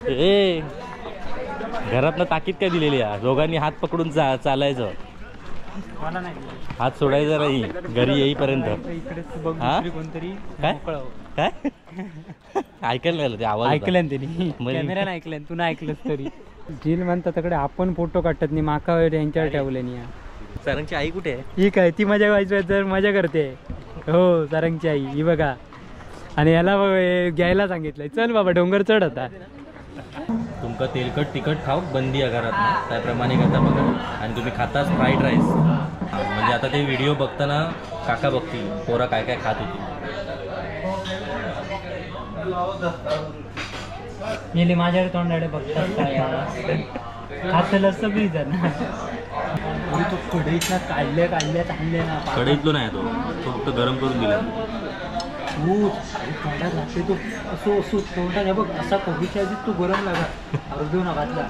ए घरातनं ताकीद काय दिलेली आहे? दोघांनी हात पकडून चालायचं, हात सोडायचा नाही घरी येईपर्यंत. काय काय ऐकायला नाही आलं ते आवाज? ऐकलं त्यांनी, कॅमेऱ्यानं ऐकलं, तू नाही ऐकलंस तरी. झील म्हणतात तकडे आपण फोटो काढतात नाही, माका यांच्यावर ठेवले नाही. सारंगची आई कुठे आहे? ही काय ती मजा व्हायची मजा करते. हो सारंगची आई ही बघा. आणि याला घ्यायला सांगितलंय, चल बाबा डोंगर चढ आता. तुमका तेलकट तिखट खाऊ बंदी आहे घरात, त्याप्रमाणे करता बघा. आणि तुम्ही खाताच फ्राईड राईस, म्हणजे आता ते व्हिडिओ बघताना काका बघतील पोरा काय काय खात होती. गेले माझ्याकडे तोंडाकडे बघतात काय खातलं सगळी जण. तो कढईतला काढल्या काढल्या चांगले ना, कढईतलो नाही तो, तो फक्त गरम करून दिला. तोंडात लागते तो असं असं तोंडात बघ असा कोबीच्या आधी तो गरम लागा अर्धो ना घातला.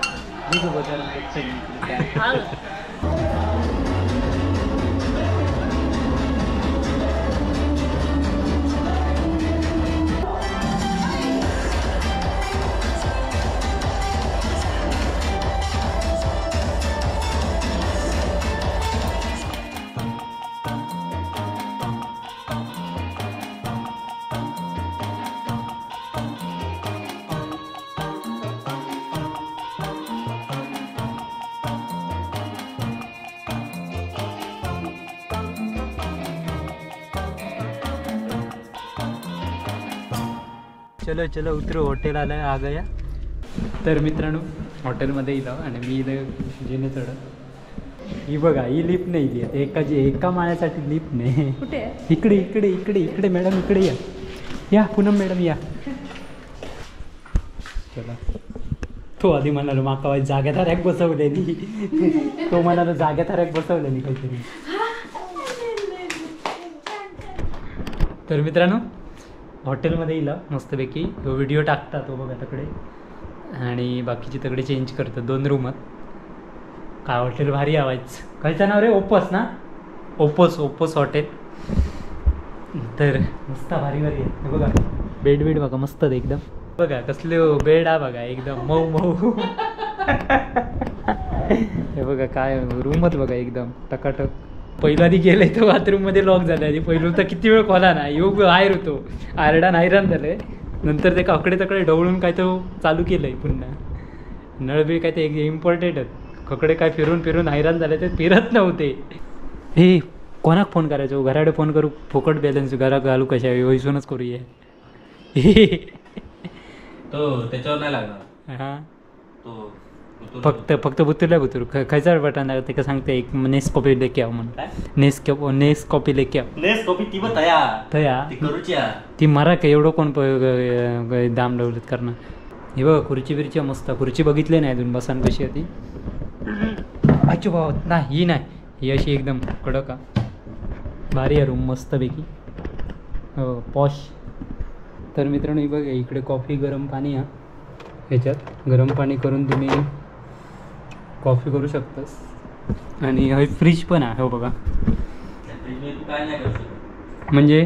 चलो चलो उतरो, हॉटेल आलं आ गया. तर मित्रांनो हॉटेलमध्ये इलं आणि मी इथं जिने चढत. ही बघा ही लिफ्ट नाही ती एका एका माळ्यासाठी लिफ्ट नाही. इकडे इकडे इकडे इकडे मॅडम इकडे या, या पूनम मॅडम या. चला तो आधी म्हणालो माका वाईट जाग्यात रॅक बसवलेली, तो म्हणालो जाग्यात रॅक बसवलेली काहीतरी. तर मित्रांनो हॉटेलमध्ये येईल मस्तपैकी, तो व्हिडिओ टाकता तो बघा तकडे, आणि बाकीचे तकडे चेंज करतात 2 रूमात. काय हॉटेल भारी आवाज. कायचं नाव रे? ओपस ना, ओपस ओपस हॉटेल. तर मस्त भारी भारी आहे बघा. बेड बेड बघा मस्त एकदम, बघा कसले बेड हा बघा एकदम मऊ मऊ. हे बघा काय रूमच बघा एकदम टकाटक. पहिला गेले तर बाथरूममध्ये लॉक झालं आणि पहिलं तर किती वेळ खोला ना योग बाहेर होतो, आरडान हैराण झालं. नंतर ते काकडे तकडे ढवळून काय तो चालू केलं आहे पुन्हा. नळबीळ काय ते एक इम्पॉर्टंट आहेत, ककडे काय फिरून फिरून हैराण झाले, ते फिरत नव्हते. हे कोणाक फोन करायचो? घराकडे फोन करू, फुकट बॅलन्स घरात घालू कशा वैसूनच करूया. तो त्याच्यावर नाही लागणार. हां तो फक्त फक्त बुतुरला बुतूर खयचा बटन ते का सांगते एक नेस कॉपी लेके आव म्हणून. नेस नेस कॉपी लेके आव, नेस कॉपी ती तया तया ती करूची ती मरा का एवढं कोण दाम डवलत करणार. हे बघा खुर्ची बिरची मस्त, खुर्ची बघितली नाही अजून बसान कशी होती. अच्छा भाऊ नाही ही नाही, ही अशी एकदम कडक भारी आहे रूम मस्तपैकी, हो पॉश. तर मित्रांनो ही बघा इकडे कॉफी गरम पाणी हा, ह्याच्यात गरम पाणी करून तुम्ही कॉफी करू शकतास. आणि हे फ्रीज पण आहे हो बघा. म्हणजे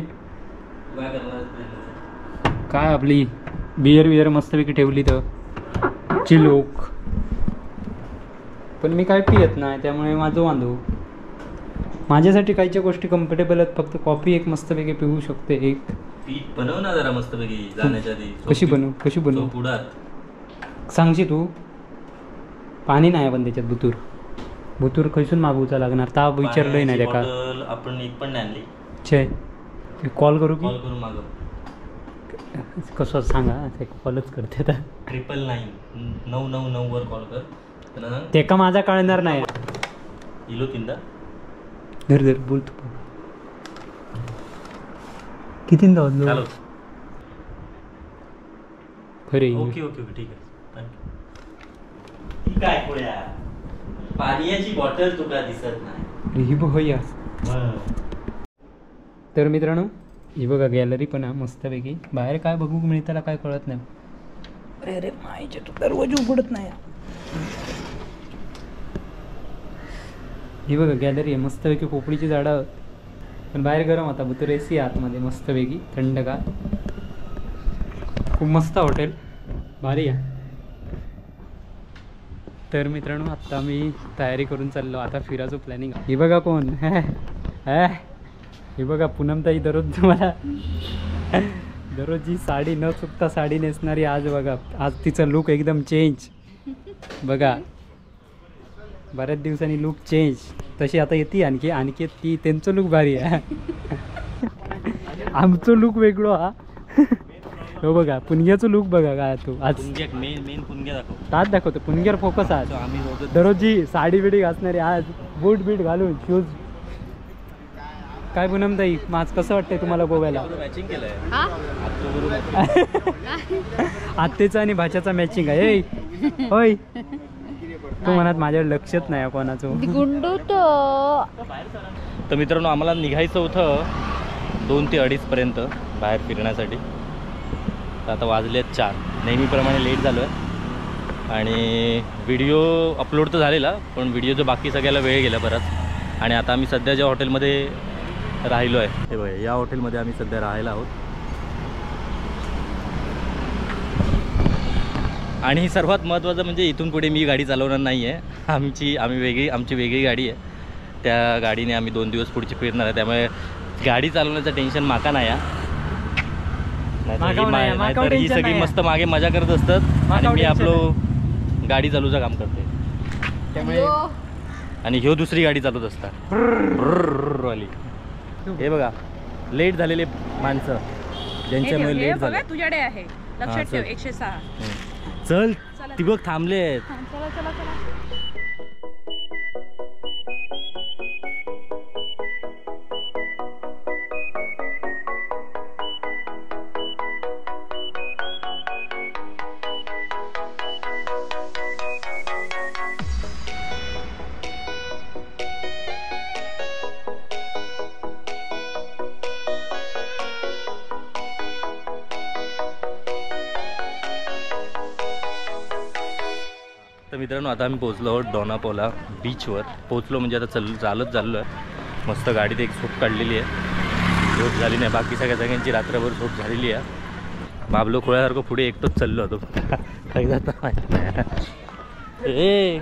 काय आपली बियर बियर मस्तपैकी ठेवली तर चिलोक, पण मी काय पियत नाही त्यामुळे माझं वांधो. माझ्यासाठी काहीच्या गोष्टी कम्फर्टेबल आहेत, फक्त कॉफी एक मस्तपैकी पिऊ शकते. एक बनव ना जरा मस्तपैकी जाण्याच्या आधी. कशी बनवू कशी बनवू सांगशी तू? पाणी नाही पण त्याच्यात बुतूर, बुतूर खैसून मागवूचा लागणार ता विचारलंय नाही त्याका. आपण एक पण नाही आणली. छे कॉल करू की? कॉल करू मागव. कसं सांगा, ते कॉलच करते आता. 999 999 वर कॉल कर. ते का माझा कळणार नाही. इलो तीनदा धर धर बोल तू. कितींदा वाजलो? खरे ओके ओके ओके ठीक आहे. Thank you. काय कोळ्या पाण्याची बॉटल तुका दिसत नाही. ही बघ या. तर मित्रांनो ही बघा गॅलरी पण आहे मस्तपैकी. बाहेर काय बघू मिळताला काय कळत नाही. अरे अरे मायच्या तू दरवाजा उघडत नाही. ही बघा गॅलरी आहे मस्तपैकी, पोपडीची झाडं, पण बाहेर गरम आता बुतूर एसी आहे आतमध्ये मस्तपैकी थंडगार. खूप मस्त हॉटेल, भारी आहे. तर मित्रांनो आत्ता मी तयारी करून चाललो, आता फिरायचो प्लॅनिंग. ही बघा कोण हे बघा पूनमताई दररोज तुम्हाला दररोज जी साडी न चुकता साडी नेसणारी, आज बघा आज तिचा लुक एकदम चेंज. बघा बऱ्याच दिवसांनी लुक चेंज, तशी आता येते आणखी आणखी ती त्यांचं लुक भारी आहे. आमचं लुक वेगळं हा. हो बघा पुणग्याचं लुक बघा काय तू आज मेन पुणग्या दाखव, ताच दाखवतो पुणग्यावर फोकस. आज आम्ही दररोज जी साडी बिडी घासणारी आज बूट बीट घालून शूज. काय पूनमताई आज कसं वाटतंय तुम्हाला गोव्याला? मॅचिंग केलंय आत्तेचा आणि भाच्याचा मॅचिंग आहे. होय तू म्हणत माझ्यावर लक्षच नाही कोणाचं. तर मित्रांनो आम्हाला निघायचं होतं 2 ते 2.5 पर्यंत बाहेर फिरण्यासाठी. तर आता वाजले आहेत 4. नेहमीप्रमाणे लेट झालो आहे आणि व्हिडिओ अपलोड तर झालेला पण व्हिडिओचं बाकी सगळ्याला वेळ गेला बराच. आणि आता आम्ही सध्या ज्या हॉटेलमध्ये राहिलो आहे हे बघा, या हॉटेलमध्ये आम्ही सध्या राहायला आहोत. आणि सर्वात महत्त्वाचं म्हणजे इथून पुढे मी गाडी चालवणार नाही आहे. आमची वेगळी गाडी आहे, त्या गाडीने आम्ही 2 दिवस पुढची फिरणार आहे. त्यामुळे गाडी चालवण्याचं टेन्शन माका नाही. नाहीतर ही सगळी मस्त मागे मजा करत असतात आणि मी आपलं गाडी चालूचं काम करते. त्यामुळे आणि ह्यो दुसरी गाडी चालवत असतात वाली. हे बघा लेट झालेले माणसं ज्यांच्यामुळे लेट झालं. तुझ्याकडे आहे लक्षात ठेव 106. चल ती बघ थांबले. चला चला चला. तर मित्रांनो आता आम्ही पोहोचलो आहोत डोनापोला बीचवर. पोहोचलो म्हणजे आता चालत चाललो आहे. मस्त गाडीत एक झोप काढलेली आहे, झोप झाली नाही. बाकी सगळ्या सगळ्यांची रात्रभर झोप झालेली आहे. बाबलो खोळ्यासारखं पुढे एकटंच चाललो होतो. काही जातं माहिती नाही. ए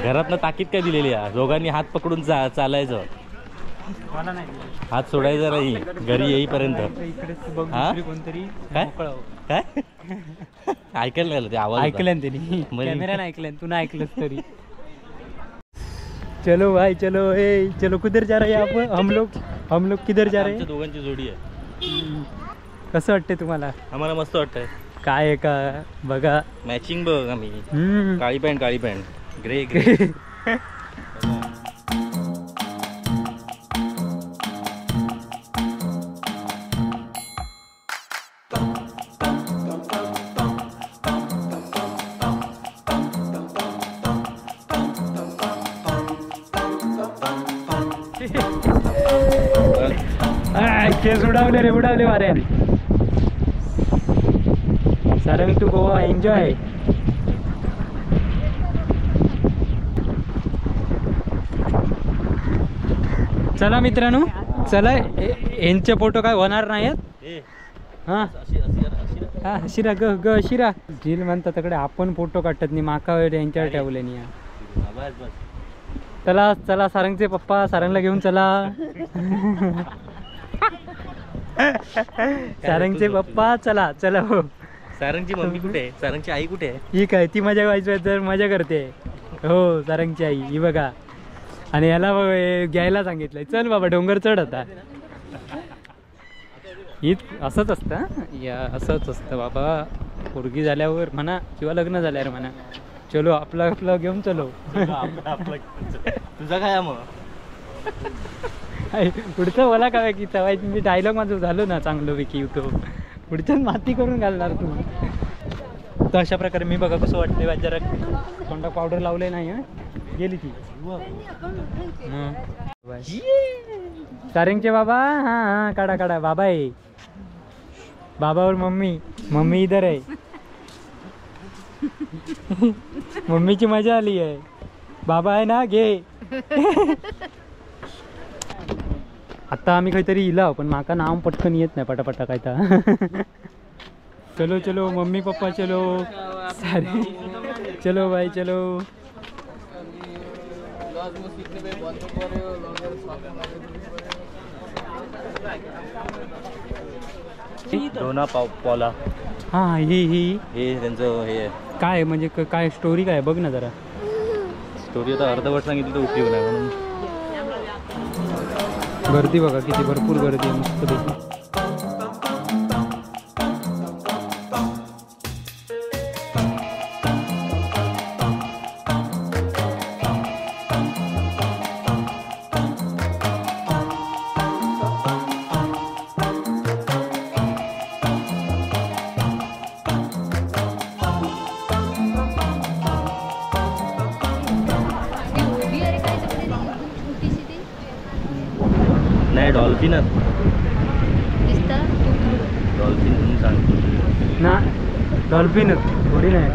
घरातनं ताकीद काय दिलेली आहे, दोघांनी हात पकडून चालायचं, हात सोडायचा नाही घरी येईपर्यंत. काय काय ऐकायला लागलं ते आवाज ऐकलं त्यांनी, कॅमेरा ऐकलं, तू ना ऐकलंस तरी. चलो भाई चलो, ए चलो कुधर जा रहे हैं आप? हम लोग किधर जा रहे हैं? दोघांची जोडी आहे. कसं वाटतंय तुम्हाला? आम्हाला मस्त वाटतंय. काय आहे का बघा मॅचिंग बघ, आम्ही काळी पॅन्ट काळी पॅन्ट ग्रे ग्रे. केस उडावले रे, उडावले वाऱ्याने. Sarang to Goa enjoy. चला मित्रांनो चला, यांचे फोटो काय होणार नाहीत. हां हां शिरा ग ग शिरा झील म्हणतात तिकडे, आपण फोटो काढतात नाही माका यांच्यावर ठेवले नाही. चला चला सारंगचे पप्पा सारंगला घेऊन चला. सारंगचे पप्पा चला चला. हो सारंगची मम्मी कुठे आहे? सारंगची आई कुठे आहे? ही काय ती मजा व्हायची मजा करते. हो सारंगची आई ही बघा. आणि याला घ्यायला सांगितलंय, चल बाबा डोंगर चढ आता. ही असंच असतं या, असंच असतं बाबा पोरगी झाल्यावर म्हणा किंवा लग्न झाल्यावर म्हणा. चलो आपलं आपलं घेऊन चलो. तुझा काय मग पुढचं मला काय की तेव्हा मी डायलॉग माझं झालो ना चांगलं पैकी होतो, पुढच्याच माती करून घालणार तू. तर अशा प्रकारे मी बघा कसं वाटते, जरा तोंडा पावडर लावले नाही गेली ती. सारंगचे बाबा हां हां काढा काढा बाबा आहे बाबावर मम्मी, मम्मी इधर आहे. मम्मीची मजा आली आहे. बाबा आहे ना घे. आता आम्ही काहीतरी इला पण माका नाव पटकन येत नाही पटापटा काय तर. चलो चलो मम्मी पप्पा चलो. सारे चलो भाई चलो. डोना पॉला. हां ही ही हे त्यांचं हे आहे. काय म्हणजे काय स्टोरी काय बघ ना जरा. स्टोरी आता अर्धवट सांगितली तर उपयोग नाही म्हणून. गर्दी बघा किती भरपूर गर्दी आहे मस्त पैकी. नाही डॉल्फिन डॉल्फिन म्हणून सांगतो ना. डॉल्फिन थोडी नाही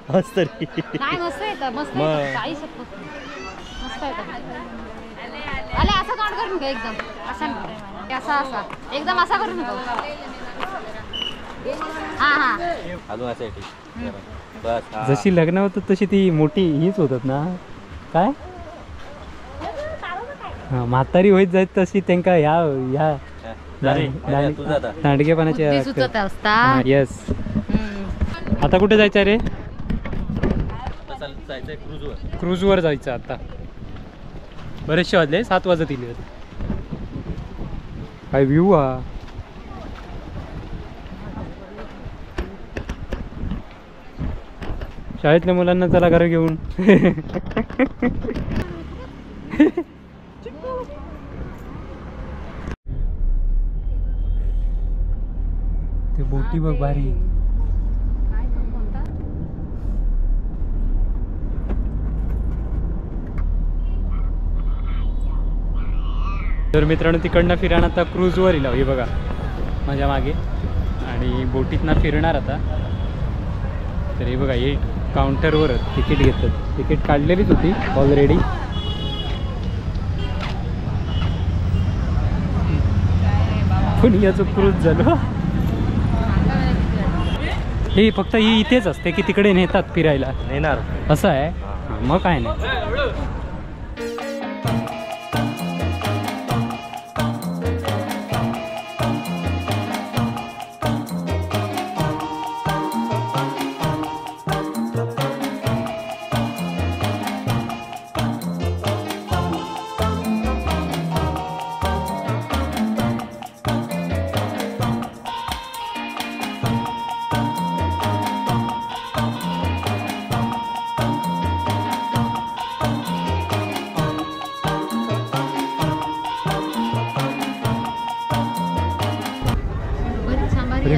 मस्त नाही मस्त येतं मस्त काही मस्त येतं. अरे असं तोंड करून घे एकदम असा असा असा एकदम असा करून नको. हां हां अजून असं आहे बस. जशी लग्न होतं तशी ती मोठी हीच होतात ना काय म्हातारी होत जात तशी त्यांका ह्या ह्या दांडगेपणाची. येस. आता कुठे जायचं रे? क्रूजवर जायचं आता. बरेचसे वाजले, 7 वाजत इले. काय व्ह्यू हा. शाळेतल्या मुलांना चला घर घेऊन. ते बोटी बघ भारी. तर मित्रांनो तिकडनं फिरायला आता क्रूजवर येईल हे बघा माझ्या मागे, आणि बोटीतनं फिरणार आता. तर हे बघा हे काउंटरवर तिकीट घेतात. तिकीट काढलेलीच होती ऑलरेडी. पण याचं क्रूज झालं. हे फक्त ही इथेच असते की तिकडे नेतात फिरायला? नेणार असं आहे मग काय नाही.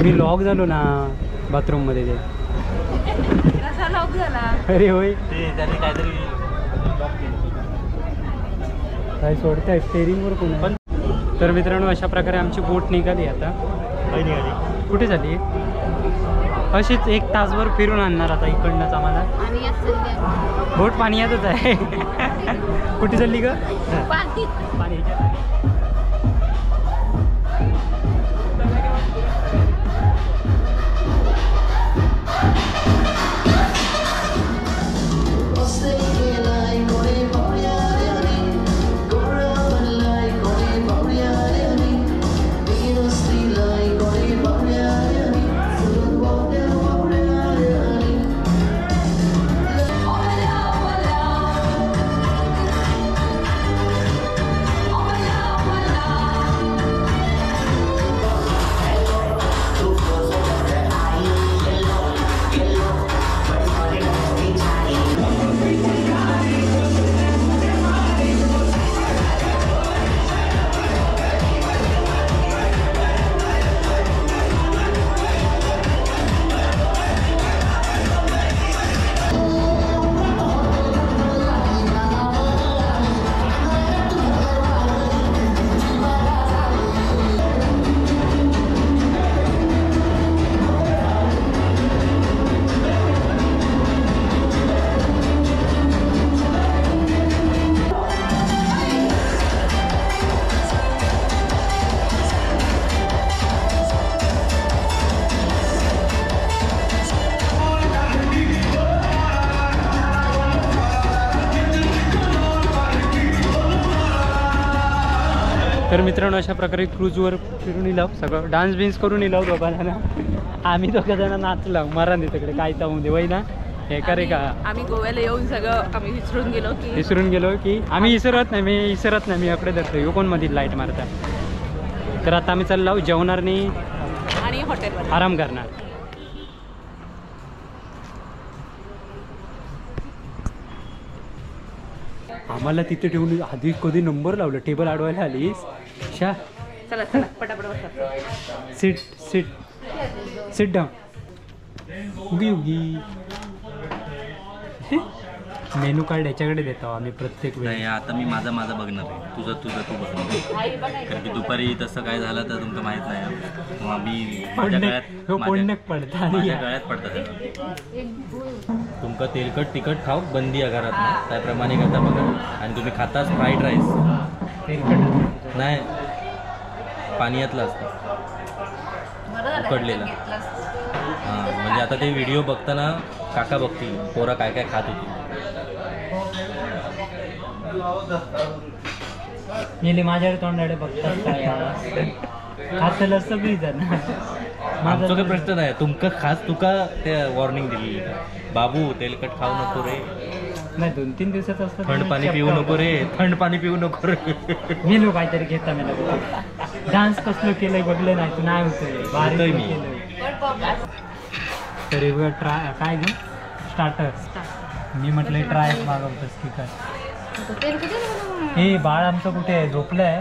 मी लॉक झालो ना बाथरूम मध्ये. ते कसा लॉक झाला? अरे होय ते त्याने काहीतरी लॉक केलं. काय सोडताय स्टेरिंगवर कोण पण. तर मित्रांनो अशा प्रकारे आमची बोट निघाली आता. निघाली कुठे झाली? अशीच 1 तासभर फिरून आणणार आता इकडनंच आम्हाला. बोट पाण्यातच आहे. कुठे चालली ग? पाणी. तर मित्रांनो अशा प्रकारे क्रूजवर फिरून इलाव, सगळं डान्स बिन्स करून इलाव दोघांना. आम्ही दोघं जण नाचला मरा नाही तिकडे काय चावून दे वय ना हे का रे का. आम्ही गोव्याला येऊन सगळं आम्ही विसरून गेलो की आम्ही विसरत नाही, मी विसरत नाही, मी अकडे धरतो ह्यो कोण मध्ये लाईट मारता. तर आता आम्ही चाललो जेवणार नाही आणि हॉटेलवर आराम करणार. आम्हाला तिथे ठेवून आधी कधी नंबर लावलं टेबल अडवायला आलीस शा. चला चला पटापट बसा. Sit sit sit down. उगी उगी मेनू कार्ड ह्याच्याकडे देतो आम्ही प्रत्येक वेळी. नाही आता मी माझा माझा बघणार आहे, तुझं तुझं तू बघणार, कारण की दुपारी तसं काय झालं तर तुमका माहित नाही. मग आम्ही माझ्या गळ्यात पडतात. तुमका तेलकट तिखट खाऊ बंदी आहे घरात ना, त्याप्रमाणे करता बघा. आणि तुम्ही खाताच फ्राईड राईस तेलकट नाही पाण्यातलं असतं उकडलेला. हां म्हणजे आता ते व्हिडिओ बघताना काका बघतील पोरा काय काय खात होती. गेले माझ्याकडे तोंडाकडे बघतात काय खातलं सगळी जण. आमचा काही प्रश्न नाही, तुमका खास तुका ते वॉर्निंग दिलेली बाबू तेलकट खाऊ नको रे. नाही 2-3 दिवसाचं असतं. थंड पाणी पिऊ नको रे, थंड पाणी पिऊ नको रे. मी लोक काहीतरी घेता मी डान्स कसलं केलंय बघलं नाही तू नाही होतोय मी. तरी ट्राय काय ग स्टार्टर मी म्हटलं ट्राय मागवतोस की काय. हे बाळ आमचं कुठे आहे झोपलंय.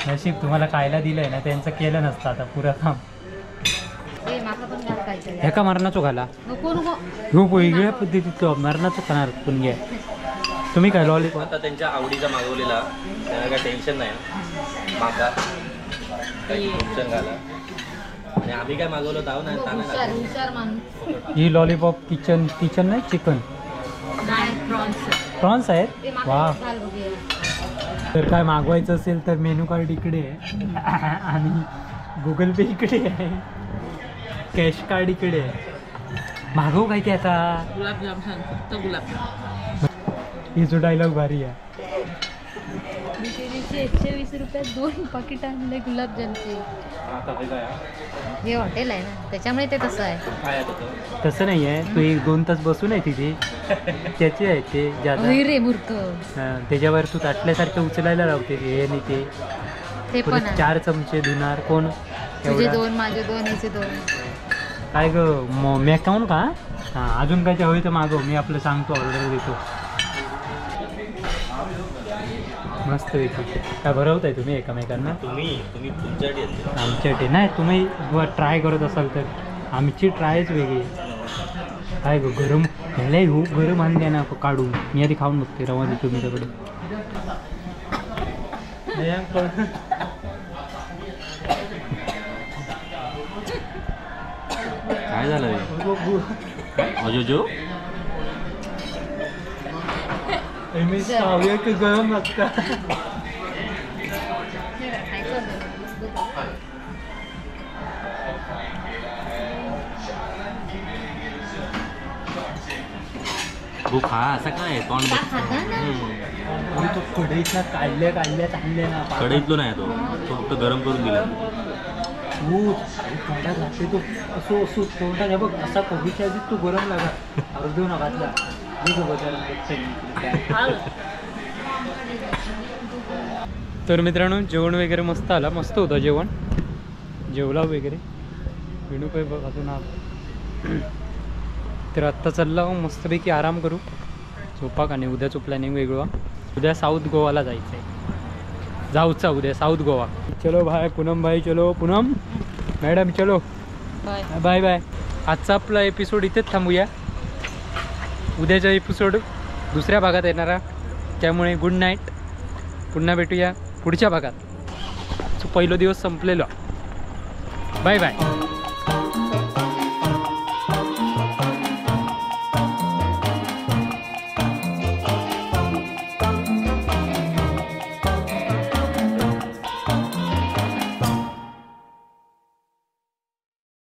नशीब तुम्हाला खायला दिलंय ना, त्यांचं केलं नसतं आता पुरं काम. ह्याका मरणाचो घाला हो वेगळ्या पद्धतीतलो मरणाचो खाणार पण घ्या तुम्ही काय लॉलीपॉप. आता त्यांच्या आवडीचा मागवलेला त्यांना काय टेन्शन नाही मागा टेन्शन घाला. आणि आम्ही काय मागवलं ताव नाही. ही लॉलीपॉप किचन किचन नाही चिकन प्रॉन्स आहेत वा. तर काय मागवायचं असेल तर मेनू कार्ड इकडे आहे आणि गुगल पे इकडे आहे, कॅश कार्ड इकडे आहे. मागवू काय ते आता गुलाबजाम सांग फक्त गुलाबजाम. ही जो डायलॉग भारी आहे. 120 रुपयात 2 पाकिट आणले गुलाबजामचे. हे हॉटेल आहे ना त्याच्यामुळे ते तसं आहे. तसं नाही आहे, तू 1-2 तास बसून आहे तिथे त्याचे आहे ते जादा रे मूर्ख. त्याच्यावर तू ताटल्यासारखं उचलायला लावते हे आणि ते पण 4 चमचे धुणार कोण. तुझे 2 माझे 2 याचे 2. काय ग मी अकाउंट का. हां अजून काय हवी तर मागव, मी आपलं सांगतो ऑर्डर देतो. मस्त पैकी काय भरवताय तुम्ही एकमेकांना. तुम्ही तुम्ही तुमच्यासाठी आमच्यासाठी नाही, तुम्ही ट्राय करत असाल तर आमची ट्रायच वेगळी. काय गं गरम ह्याला हो गरम आणले ना काढून. मी आधी खाऊन बघते रवा देतो मी त्याकडे. काय झालं अजोजो मी गरम लागतं. खा असं काय तोंड तो कढईतला काढल्या काढल्या चांगले ना. कढईतलो नाही तो, तो फक्त गरम करून दिला. हो तोंडात घातले तो असो असो तोंडात बघ असा कोबीच्या आधी तो गरम लागा अर्धव ना घातला. तर मित्रांनो जेवण वगैरे मस्त आला, मस्त होतं जेवण, जेवला वगैरे विणू काही बघ अजून. तर आत्ता चालला मस्तपैकी आराम करू झोपाक आणि उद्याचं प्लॅनिंग वेगळं. उद्या साऊथ गोवाला जायचं आहे, जाऊचा उद्या साऊथ गोवा. चलो भाई पूनम भाई, चलो पूनम मॅडम, चलो बाय बाय. आजचा आपला एपिसोड इथेच थांबूया, उद्याचा एपिसोड दुसऱ्या भागात येणार, त्यामुळे गुड नाईट. पुन्हा भेटूया पुढच्या भागात. पहिला दिवस संपलेला. Bye bye.